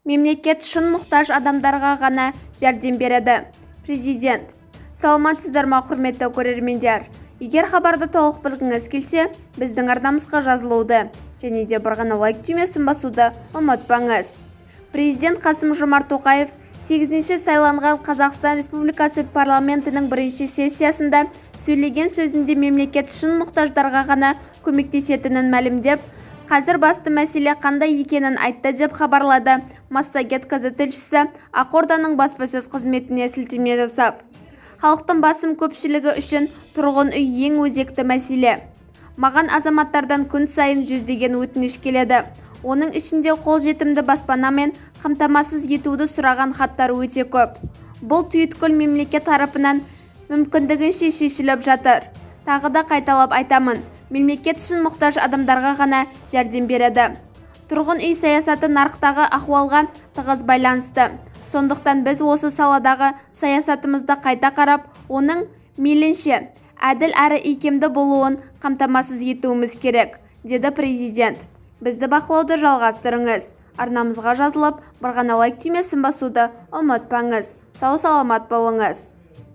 Мемлекет шын мұқтаж адамдарға ғана жәрдем береді. Президент. Саламатсыздар ма, құрметті көрермендер! Егер хабарды толық білгіңіз келсе, біздің арнамызға жазылуды және де бір ғана лайк түймесін басуды ұмытпаңыз. Президент Қасым-Жомарт Тоқаев 8-ші сайланған Қазақстан Республикасы парламентінің бірінші сессиясында сөйлеген сөзінде мемлекет шын мұқтаждарға ғана көмектесетінін мәлімдеп, қазір басты мәселе қандай екенін айтты деп хабарлады Массагет KZ тілшісі Ақорданың баспасөз қызметіне сілтеме жасап. Халықтың басым көпшілігі үшін тұрғын үй ең өзекті мәселе. Маған азаматтардан күн сайын жүздеген өтініш келеді. Оның ішінде қолжетімді баспанамен қамтамасыз етуді сұраған хаттар өте көп. Бұл түйткіл мемлекет тарапынан мүмкіндігінше шешіліп жатыр. Тағы да қайталап айтамын, мемлекет шын мұқтаж адамдарға ғана жәрдем береді. Тұрғын үй саясаты нарықтағы ахуалға тығыз байланысты. Сондықтан біз осы саладағы саясатымызды қайта қарап, оның мейлінше әділ әрі икемді болуын қамтамасыз етуіміз керек, деді президент. Бізді бақылауды жалғастырыңыз. Арнамызға жазылып, бір ғана лайк түймесін басуды ұмытпаңыз. Сау-саламат болыңыз.